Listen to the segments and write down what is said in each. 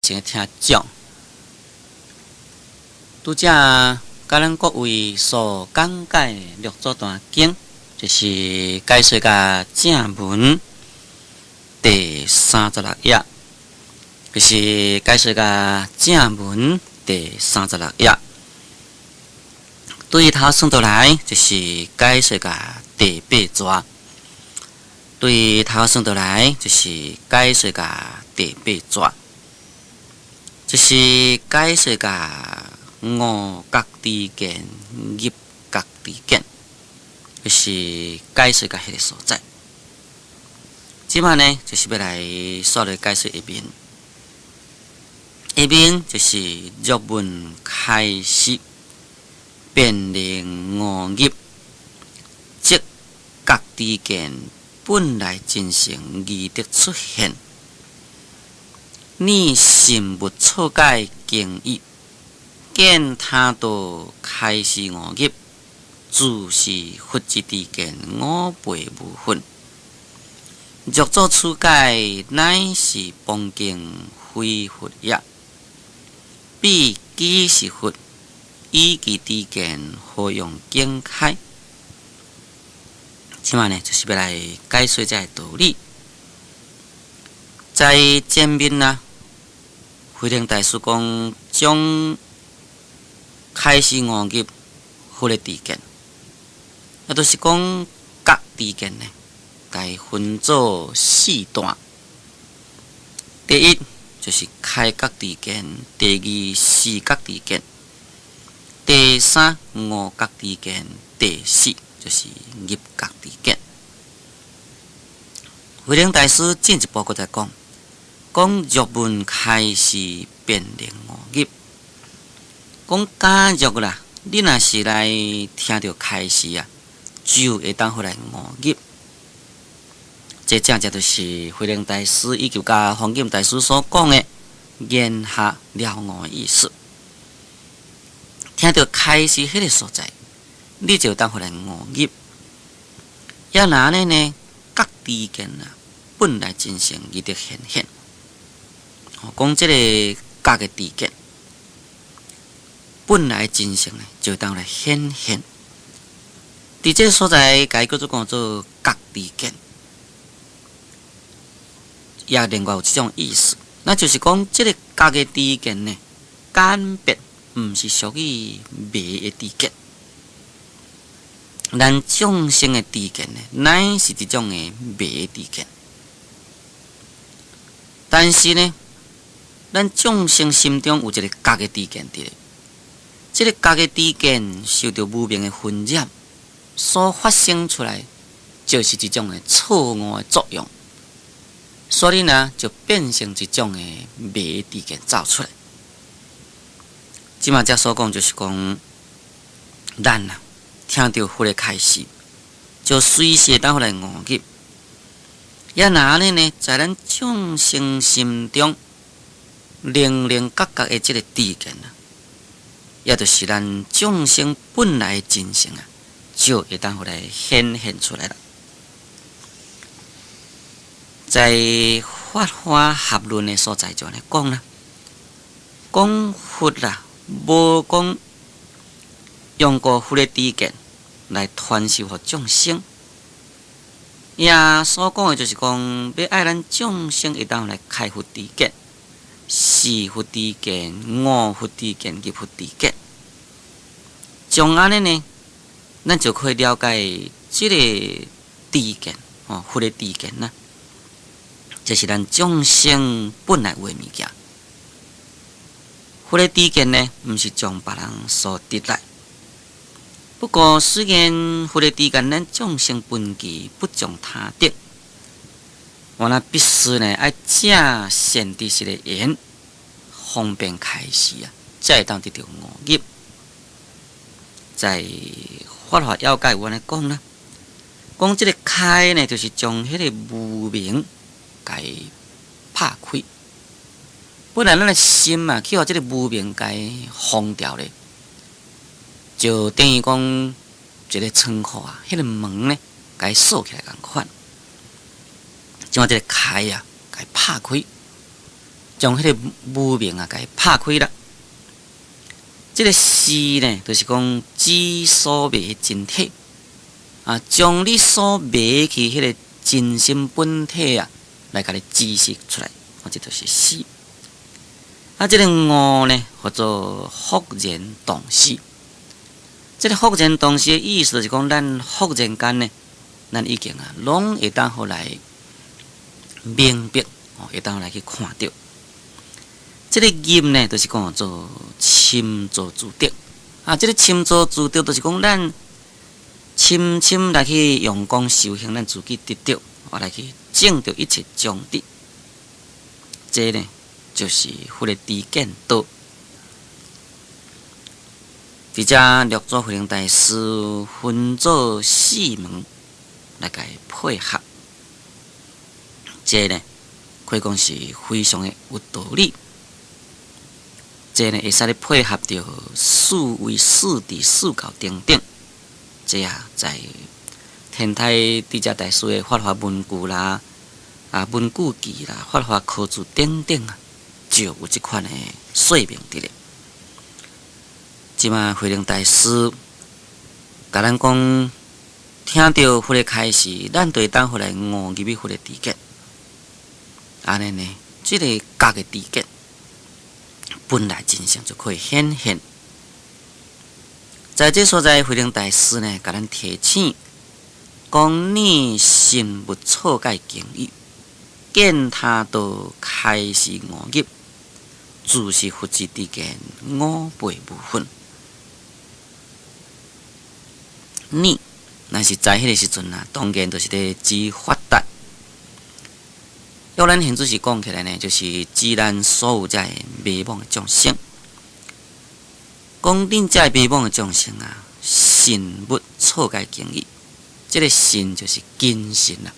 誠聽眾，拄才佮咱各位所講解的六祖壇經，就是解說甲正文第36頁，就是解說甲正文第三十六頁。對頭算倒來，就是解說甲第八逝。對頭算倒來，就是解說甲第八逝。就是解說甲悟覺知見、入覺知見，就是解說甲彼个所在。這擺呢，就是欲來煞來解說下面。下面就是若聞開示，便能悟入，即覺知見本來真性義得出現。你慎勿錯解經義，見他道開示悟入，自是佛之知見，我輩無份。若作此解，乃是謗經非佛也。彼既是佛，以其知見，何用經開？這擺呢，就是欲來解說這个道理。在前面啊，慧能大師講將開示悟入佛的知見，也就是講覺知見呢，共分做四段。第一就是開覺知見，第二視覺知見，第三悟覺知見，第四就是入覺知見。慧能大師進一步閣再講，講若聞開示，便能悟入。講假若啦，你若是來聽著開示啊，就會當予來悟入。這正正就是慧能大師以及佮弘景大師所講的言下了悟的意思。聽著開示彼个所在，你就當予來悟入。抑若按呢呢？覺知見啊，本來真性伊得顯現。講這個覺的知見，本來真性呢，就當來顯現。佇這个所在，共叫做講做覺知見，也另外有這種意思，那就是講這個覺的知見呢，鑑別毋是屬於迷的知見。咱眾生的知見呢，乃是一種的迷知見。但是呢，咱眾生心中有一個覺的知見佇咧，這個覺的知見受著無明的薰染，所發生出來就是一種的錯誤的作用，所以呢，就變成一種的迷知見走出來。這馬才所講就是講，咱啊，聽著佛的開示，就隨時會當予來悟入。抑若按呢呢，在咱眾生心中，稜稜角角的這个知見啊，也就是咱眾生本來的真性啊，就會當予來顯現出來啦。在《法華合論》的所在就按呢講啦，講佛啊，無講用過佛的知見來傳授予眾生，也所講的就是講，欲愛咱眾生會當來開佛知見、視佛知見、悟佛知見、入佛知見。將按呢呢，咱就可以了解這個知見，哦，佛的知見啦，這是咱眾生本來有的物件。佛的知見呢，毋是從別人所得來。不過，雖然佛的知見，咱眾生根基不從他得，我若必須呢愛藉善知識的緣，方便開示啊，才會當得著悟入。在法華要解有按呢講啦，講這个開呢，就是將彼个無明共拍開。本來咱的心啊，去予這个無明共封掉咧。就等於講一个倉庫啊，彼个門呢，共鎖起來仝款。將這个開啊，共拍開，將彼個無明啊，共伊拍開啦。這个視呢，就是講指所迷的真體啊，將你所迷去彼个真心本體啊，來共你指示出來，哦，這就是視。啊，這个悟呢，號做豁然洞悉。這个豁然洞悉的意思，就是講咱豁然間呢，咱已經啊，攏會當予來明白，哦，會當來去看著。這个入呢，就是講做深造自得啊。這个深造自得，就是講咱深深來去用功修行，咱自己得著，哦，來去證著一切種智。這呢，就是佛的知見道。佇遮六祖慧能大師分做四門來共伊配合，這呢，可以講是非常的有道理。這呢會使咧配合著四位四諦四教等等，這啊在天台智者大師的法華文句啦、啊文句記啦、法華科注等等啊，就有這款的說明佇咧。這馬慧能大師共咱講，聽著佛的開示，咱就會當予來悟入去佛的知見。按呢呢，這个覺的知見本來真相就可以顯現。在這所在，慧能大師呢，共咱提醒，講你慎勿錯解經義，見他道開示悟入，自是佛之知見，五輩無分。你若是在彼个時陣啊，當然就是咧指法達。用咱現在是講起來呢，就是指咱所有遮个迷惘的眾生。講恁遮个迷惘的眾生啊，慎勿錯解經義。這个慎就是謹慎啊，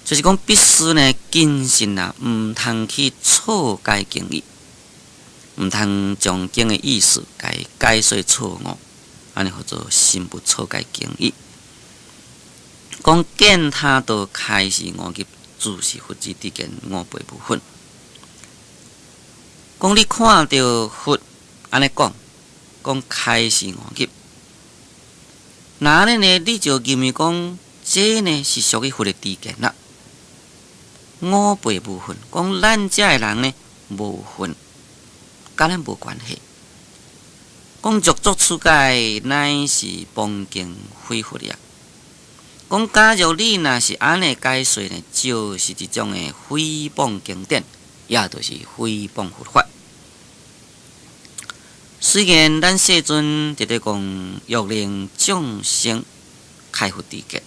就是講必須呢謹慎啊，毋通去錯解經義，毋通將經的意思共伊解說錯誤，按呢號做慎勿錯解經義。講見他道開示悟入，自是佛之知見，五輩無分。講你看著佛按呢講，講開示悟入，那按呢呢，你就認為講這呢是屬於佛的知見啦。五輩無分，講咱遮的人呢無份，佮咱無關係。講若作此解，乃是謗經毀佛也。講假如你若是按呢解說呢，就是一種的誹謗經典，也就是誹謗佛法。雖然咱世尊佇咧講，欲令眾生開佛知見，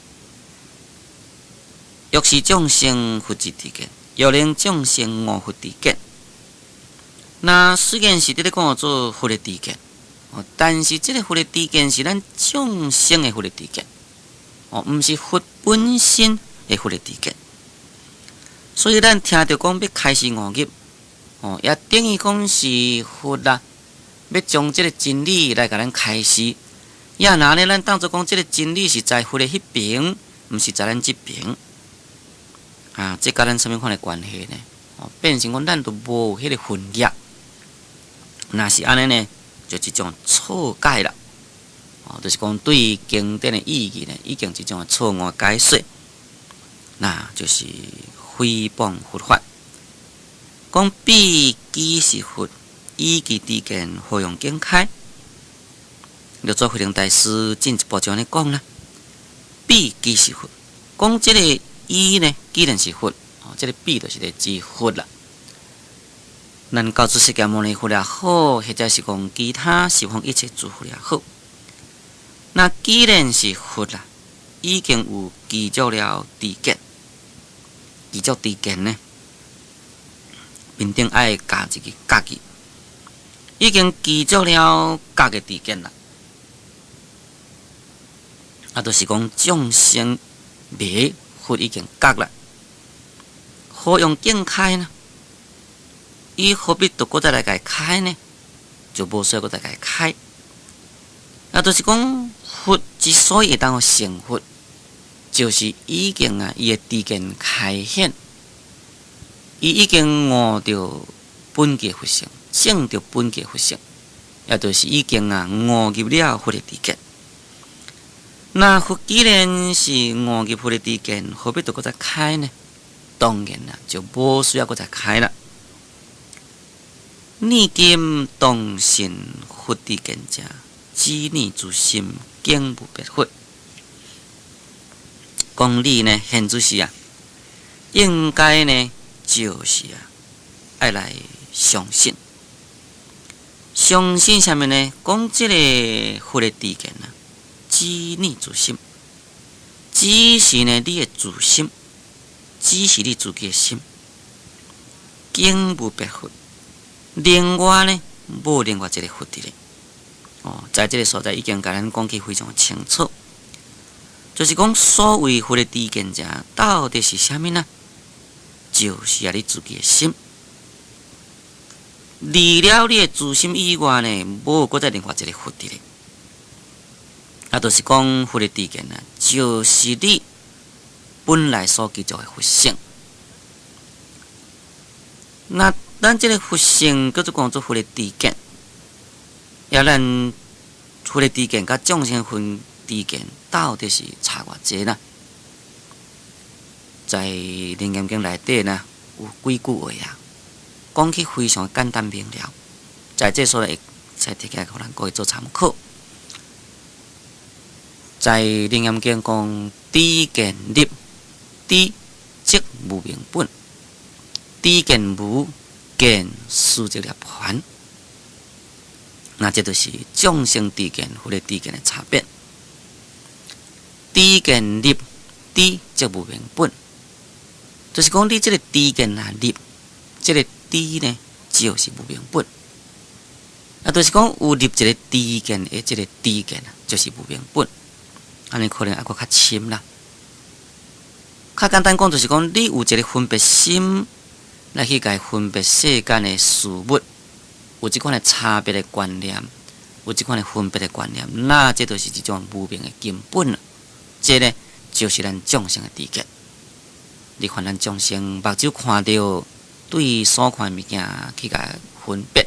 欲示眾生佛之知見，欲令眾生悟佛知見。那雖然是佇咧講做佛的知見，但是這个佛的知見是咱眾生的佛的知見，哦，毋是佛本身的佛的知見。所以咱聽著講欲開示悟入，哦，也等於講是佛啦，欲將這个真理來共咱開示。也若呢，咱當作講這个真理是在佛的彼爿，毋是在咱這爿。啊，這佮咱啥物款的關係呢？哦，變成講咱都無彼个分額。若是按呢呢，就一種錯解啦。哦，就是講對經典的意義呢，已經一種錯誤解說，那就是誹謗佛法。講彼既是佛，以其知見，何用經開？六祖慧能大師進一步就按呢講啦。彼既是佛，講這个伊呢，既然是佛，哦，這个彼就是咧指佛啦。咱到主釋迦牟尼佛也好，或者是講其他十方一切諸佛也好，那既然是佛啦，已經有具足了知見，具足知見呢，面頂愛加一个覺字，已經具足了覺的知見啦。啊，就是講眾生迷佛已經覺啦，何用經開呢？伊何必閣閣再來共伊開呢？就無需要閣再共伊開。啊，就是講佛之所以會當成佛，就是已經啊，伊的知見開顯，伊已經悟著本具佛性，證著本具佛性，也就是已經啊悟入了佛的知見。那佛既然是悟入佛的知見，何必閣閣再開呢？當然啦，就無需要閣再開啦。你今當信佛知見者，只念自心，竟無別佛。講你呢，現此時啊，應該呢，就是啊，愛來相信。相信啥物呢？講這个佛的知見啊，只念自心，只是呢你的自心，只是你自己的心，竟無別佛。另外呢，無另外一个佛佇咧。哦，在這个所在已經共咱講起非常清楚，就是講所謂佛的知見者，到底是啥物呢？就是啊，你自己的心。除了你的自心以外呢，無閣再另外一个佛佇咧。啊，就是講佛的知見啊，就是你本來所具足的佛性。那咱這个佛性叫做講做佛的知見，也咱佛的知見佮眾生佛知見到底是差偌濟呢？在《楞嚴經》內底呢，有幾句話啊，講起非常簡單明了，在這所在會使提起來，予咱各位做參考。在《楞嚴經》講，知見立，知即無明本，知見無，見思即涅槃。那這就是眾生知見、佛的知見的差別。知見立，知即無明本，就是講你這个知見若立，這个知呢，就是無明本。啊，就是講有立一个知見的這个知見啊，就是無明本。按呢可能猶閣較深啦。較簡單講，就是講你有一个分別心來去共分別世間的事物，有這款的差別的觀念，有這款的分別的觀念，那這就是一種無明的根本啦。這呢，就是咱眾生的知見。你看咱眾生目睭看著對所看的物件去共分別，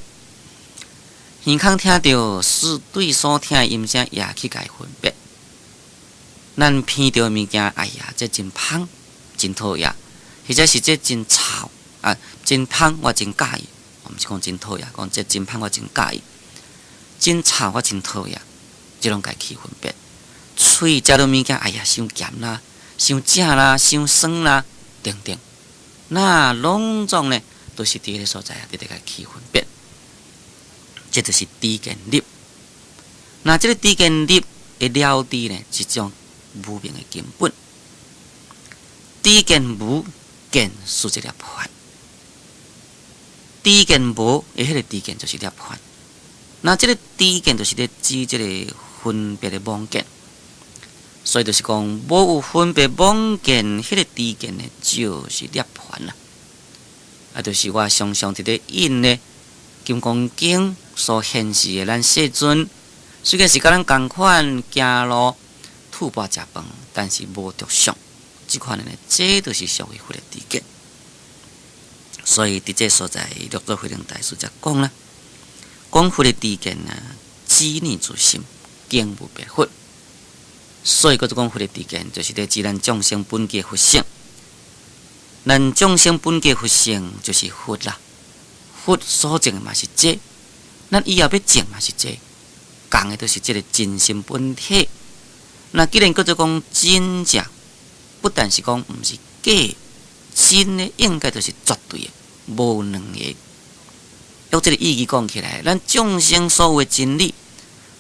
耳孔聽著是對所聽的音聲也去共分別。咱鼻著物件，哎呀，這真芳，真討厭，或者是這真臭啊，真芳，我真佮意。我毋是講真討厭，講這真芳，我真佮意；真臭，我真討厭。這攏共去分別。喙食著物件，哎呀，傷鹹啦，傷正啦，傷酸啦，等等。那攏總呢，都是佇彼个所在啊，佇咧共去分別。這就是知見立。那這个知見立的了知呢，是一種無明的根本。知見無，見思即涅槃。知見無的彼个知見就是涅槃。那這个知見就是咧指這个分別的妄見。所以就是講，無有分別妄見，彼个知見呢，就是涅槃啦。啊，就是我常常佇咧引呢，《金剛經》所顯示的咱世尊，雖然是佮咱仝款行路、吐哺食飯，但是無著相，這款的呢，這就是屬於佛的知見。所以佇這所在，六祖慧能大師才講啦，講佛的知見啊，只念自心，竟無別佛。所以，閣做講佛的知見，就是咧指咱眾生本具佛性。咱眾生本具佛性就是佛啦，佛所證的嘛是這，咱以後欲證嘛是這，仝的都是這个真心本體。那既然閣做講真正，不但是講毋是假，真的應該就是絕對的，無兩个。用這个意義講起來，咱眾生所有的真理，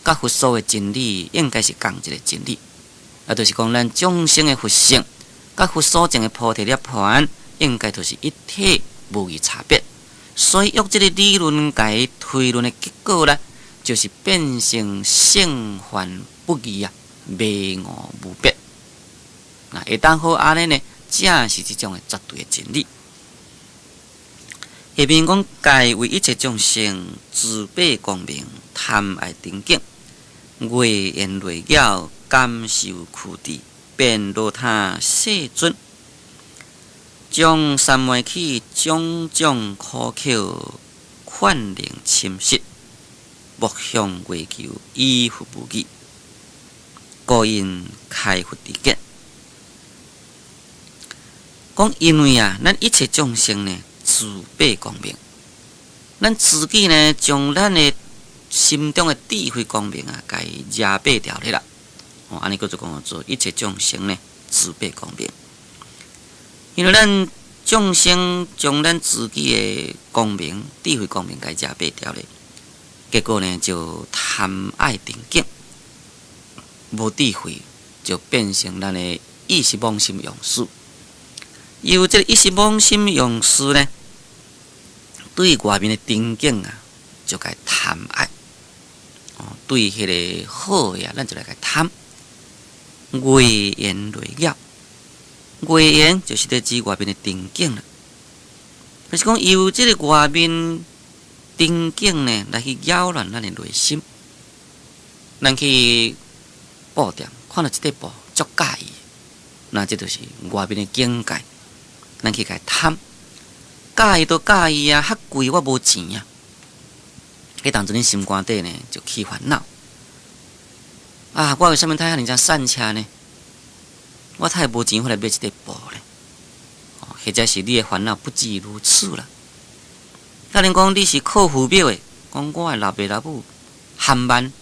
佮佛所有的真理，應該是仝一个真理。啊，就是講咱眾生的佛性，佮佛所證的菩提涅槃，應該就是一體無異差別。所以用這个理論共推論的結果呢，就是變成聖凡不二啊，迷悟無別。那會當好按呢呢，才是這種的絕對的真理。下面講，蓋為一切眾生慈悲光明，貪愛定境，月圓內了，感受苦智，便羅他世尊。將三昧起種種苦口，勸令侵蝕，莫向外求，依佛無義，故應開佛知見。講因為啊，咱一切眾生呢，自閉光明，咱自己呢，將咱的心中的智慧光明啊，共伊遮蔽掉咧啦。哦，按呢叫做講做一切眾生呢，自閉光明。因為咱眾生將咱自己的光明、智慧光明共伊遮蔽掉咧，結果呢就貪愛定境，無智慧就變成咱的意識妄心用事。由這個意識妄心用事呢，對外面的情景啊，就共貪愛。哦，對彼个好的啊，咱就來共貪。外緣內擾，外緣就是咧指外面的情景啦。就是講由這个外面情景呢，來去擾亂咱的內心。咱去布店看著這塊布足佮意，那這就是外面的境界。咱去共貪，佮意都佮意啊，較貴我無錢啊。彼當陣恁心肝底呢就起煩惱。啊！我為啥物趁遐爾濟散赤呢？我太無錢，來買這塊布咧。或者是你的煩惱不止如此啦。假如講你是靠父母的，講我的老爸老母含慢，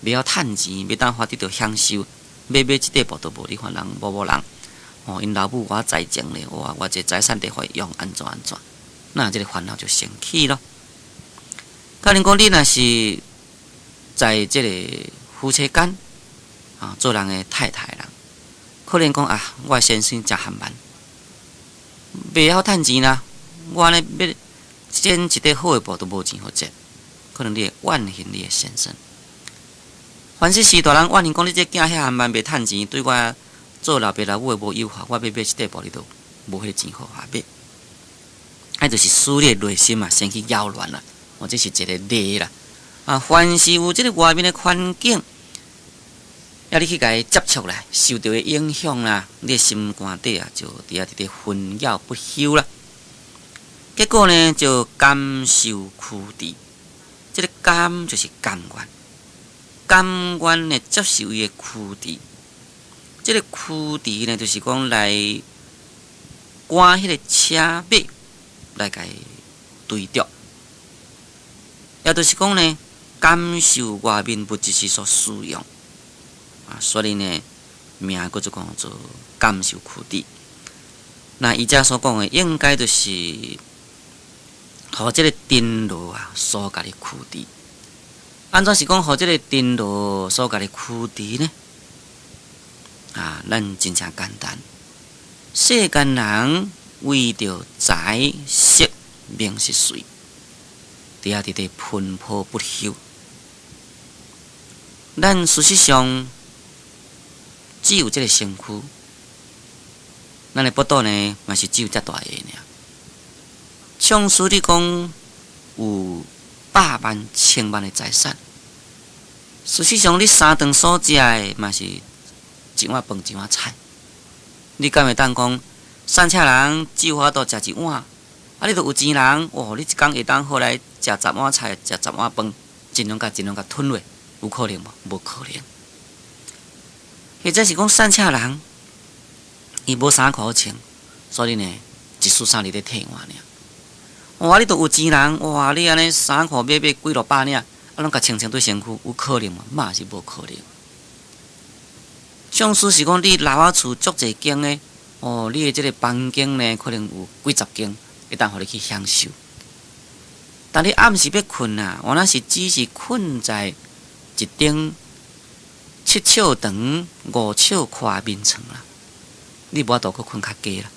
袂曉趁錢，袂當予得著享受，欲買這塊布都無。你看人某某人，哦，𪜶老母偌才情咧，哇！我這財產得予伊用按怎按怎，那這个煩惱就生起咯。假如講你若是在這个夫妻間，啊，做人的太太人，可能講啊，我先生誠含慢，袂曉趁錢啦，我按呢欲剪一塊好的布都無錢予剪，可能你會怨恨你的先生。凡是是大人怨恨講你這囝遐含慢袂趁錢，對我做老爸老母的無友好，我欲買這塊布你都無彼个錢予我買，啊，就是使你的內心啊，先去擾亂啦。哦，這是一个例啦。啊，凡是有這个外面的環境，啊，你去共伊接觸啦，受著的影響啦，你的心肝底啊，就佇遐佇咧紛擾不休啦。結果呢，就甘受驅馳。這个甘就是甘願，甘願的接受伊的驅馳。這个驅馳呢，就是講來趕彼个車馬來共伊追著，也就是講呢，甘受外面物質之所使用。啊，所以呢，名叫做講做甘受驅馳。那伊遮所講的，應該就是予這个塵勞啊所共你驅馳。按怎是講予這个塵勞所共你驅馳呢？啊，咱真正簡單。世間人為著財色名食睡，佇遐佇咧奔波不休。咱事實上只有這个身軀，咱的腹肚呢，嘛是只有遮大个爾。縱使你講有百萬、千萬的財產，事實上你三頓所食的嘛是一碗飯、一碗菜。你敢會當講，散赤人只有法度食一碗？啊，你著有錢人，哦，你一工會當好來食10碗菜、食10碗飯，盡量共盡量共吞落，有可能無？無可能。或者是講散赤人，伊無衫褲好穿，所以呢，一束衫佇咧替換爾。哇！你著有錢人，哇！你按呢衫褲買買幾落百領，啊，攏共穿穿對身軀，有可能無？嘛是無可能。縱使是講你老仔厝足濟間的，哦，你的這个房間呢，可能有幾十間，會當予你去享受。但你暗時欲睏啊，原來是只是睏在一張7尺長、5尺寬的眠床啦，你無法度閣睏較加啦。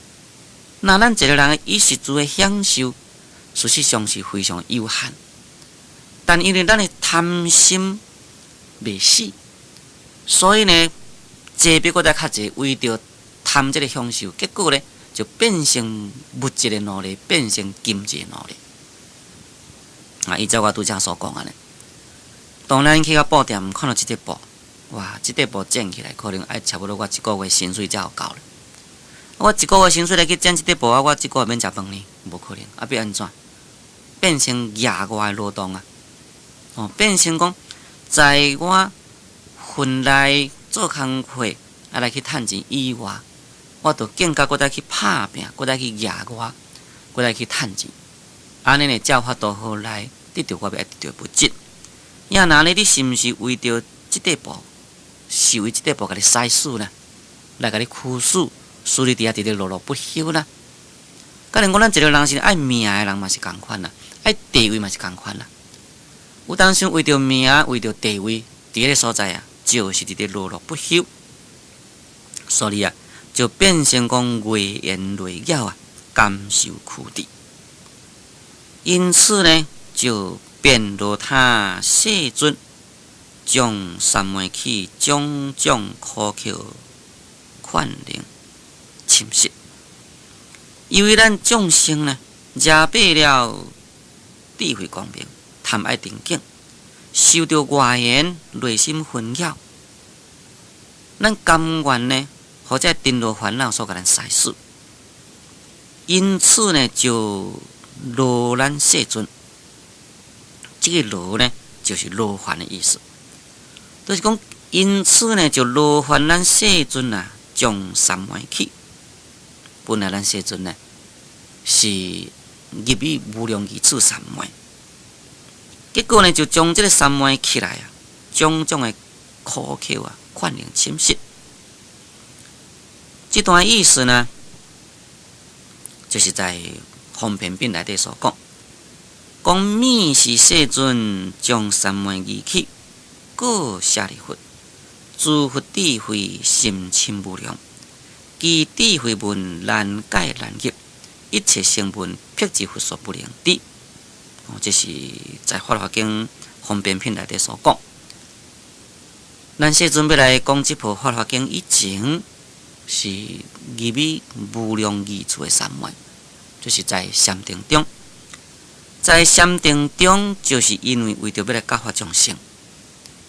那咱一个人的衣食住的享受，事實上是非常有限。但因為咱的貪心未死，所以呢，濟比閣再較濟，為著貪這个享受，結果呢，就變成物質的奴隸，變成金錢的奴隸。啊，依照我拄才所講按呢，當咱去到布店看著這塊布，哇！這塊布剪起來可能愛差不多我一个月薪水才有夠咧。我一个月薪水來去剪這塊布啊，我這個月免食飯呢？無可能，啊，欲按怎？變成額外勞動啊！哦，變成講，在我份內做工課啊來去趁錢以外，我就更加閣再去拍拚，閣再去額外，閣再去趁錢。按呢呢，才有法度好來得著我欲愛得著物質。也若呢，你是毋是為著這塊布，是為這塊布共你使死呢？來共你驅使，使你佇遐佇咧碌碌不休啦？敢若講咱一個人是愛名的人嘛是仝款啦，愛地位嘛是仝款啦。有當時為著名，為著地位，佇彼個所在啊，就是佇咧碌碌不休。所以啊，就變成講外緣內擾啊，甘受苦諦。因此呢，就便羅他世尊將三昧起種種苦巧勸令侵蝕。因為咱眾生呢，遮蔽了智慧光明，貪愛定境，受著外緣內心紛擾，咱甘願呢，予這塵勞煩惱所共咱使死。因此呢，就勞咱世尊。這個勞呢，就是勞煩的意思，就是講，因此呢，就勞煩咱世尊啊，將三昧起。本來咱世尊呢，是入於無量義處三昧，結果呢，就將這個三昧起來啊，種種的苦巧啊，勸令侵蝕。這段意思呢，就是在方便品內底所講，講旯是世尊將三昧儀起，告舍利弗，諸佛智慧甚深無量。其智慧門難解難入，一切聲聞辟支佛所不能知。哦，這是在《法華經》方便品內底所講。咱世尊欲來講這部《法華經》以前，是入於無量義處的三昧，就是在禪定中。在禪定中，就是因為為著欲來教化眾生，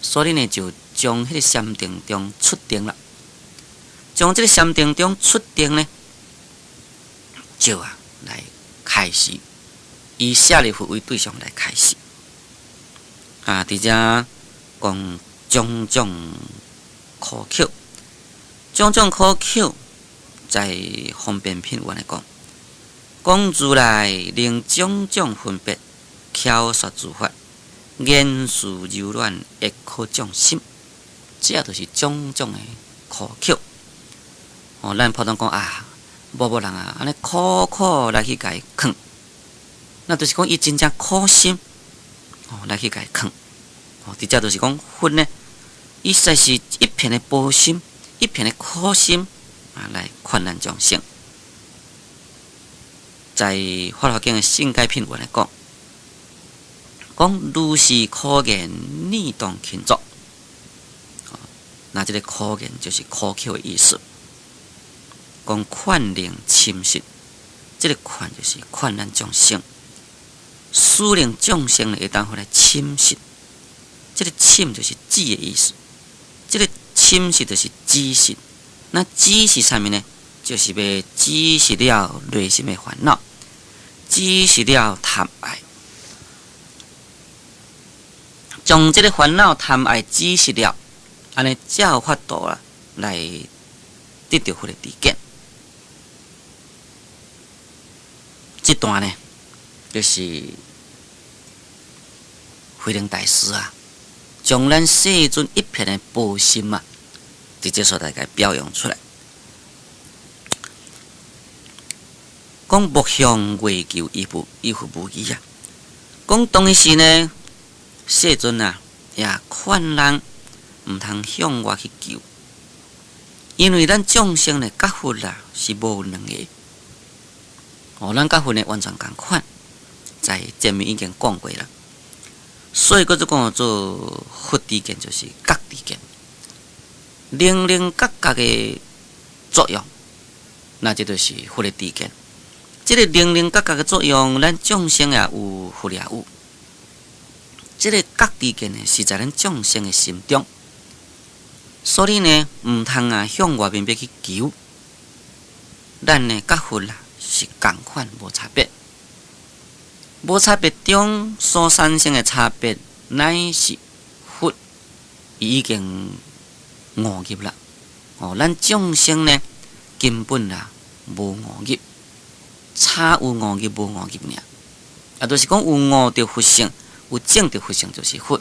所以呢，就將彼個禪定中出定啦。將這個禪定中出定呢，就啊來開示，以舍利弗為對象來開示。啊，佇遮講種種苦巧，種種苦巧，在方便品有按呢講，講如來能種種分別，巧說諸法，言辭柔軟，亦可眾心，這就是種種的苦巧。哦，咱普通講啊，某某人啊，按呢苦苦來去共伊勸，那就是講伊真正苦心，哦，來去共伊勸。哦，佇遮就是講佛呢，伊實在是一片的悲心，一片的苦心啊，來勸咱眾生。在《法華經》的勝解品有按呢講，講如是苦言，你當勤作。那這個苦言就是苦巧的意思。講勸令侵蝕，這個勸就是勸咱眾生，使令眾生會當予來侵蝕。這個侵就是止的意思，這個侵蝕就是止蝕。那止是啥物呢？就是欲止蝕了內心的煩惱，止蝕了貪愛，將這個煩惱貪愛止蝕了，按呢才有法度啊來得著佛的知見。這段呢，就是慧能大師啊，將咱世尊一片的悲心啊，佇這所在共表揚出來。講莫向外求，伊佛伊佛無疑啊！講當時呢，世尊啊，也勸人毋通向外去求，因為咱眾生呢，佮佛啊是無兩个。哦，咱佮佛呢完全仝款，在前面已經講過啦。所以閣做講做佛知見，就是覺知見，稜稜角角的作用，那這就是佛的知見。這個稜稜角角的作用，咱眾生也有，佛也有。這個覺知見呢，是在咱眾生的心中，所以呢，毋通啊向外面欲去求。咱呢佮佛啦是仝款無差別，無差別中所產生的差別，乃是佛已經悟入啦。哦，咱眾生呢根本啦無悟入，差有悟入無悟入爾。啊，就是講有悟著佛性，有證著佛性就是佛。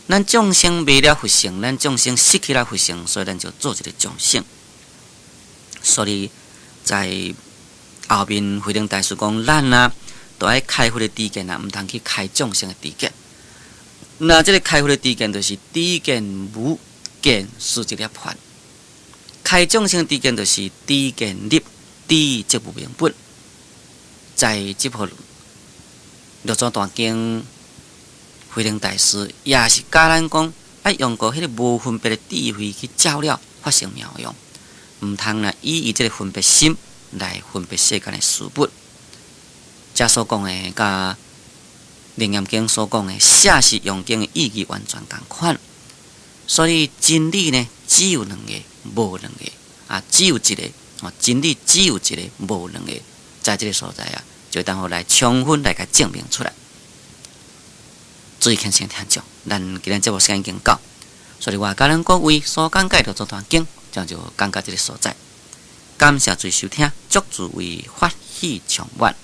咱眾生未了佛性，咱眾生失去了佛性，所以咱就做一个眾生。所以在後面慧能大師講，咱啊，都愛開佛的知見啊，毋通去開眾生的知見。那這个開佛的知見，就是知見無見思一涅槃；開眾生知見，就是知見入知即無明本。在這部六祖壇經，慧能大師也是教咱講，愛用過彼个無分別的智慧去照了法性妙用，毋通啊以伊這个分別心來分別世間的事物。遮所講的，佮楞嚴經所講的舍是用經的意義完全仝款。所以真理呢，只有兩個，無兩個啊，只有一個哦，真理只有一個，無兩個，在這个所在啊，就當予來充分來共證明出來。注意虔誠聽眾，咱今日節目時間已經到，所以我教咱各位所講解六祖壇經，這就講到這个所在。感謝注意收聽，祝諸位法喜充滿。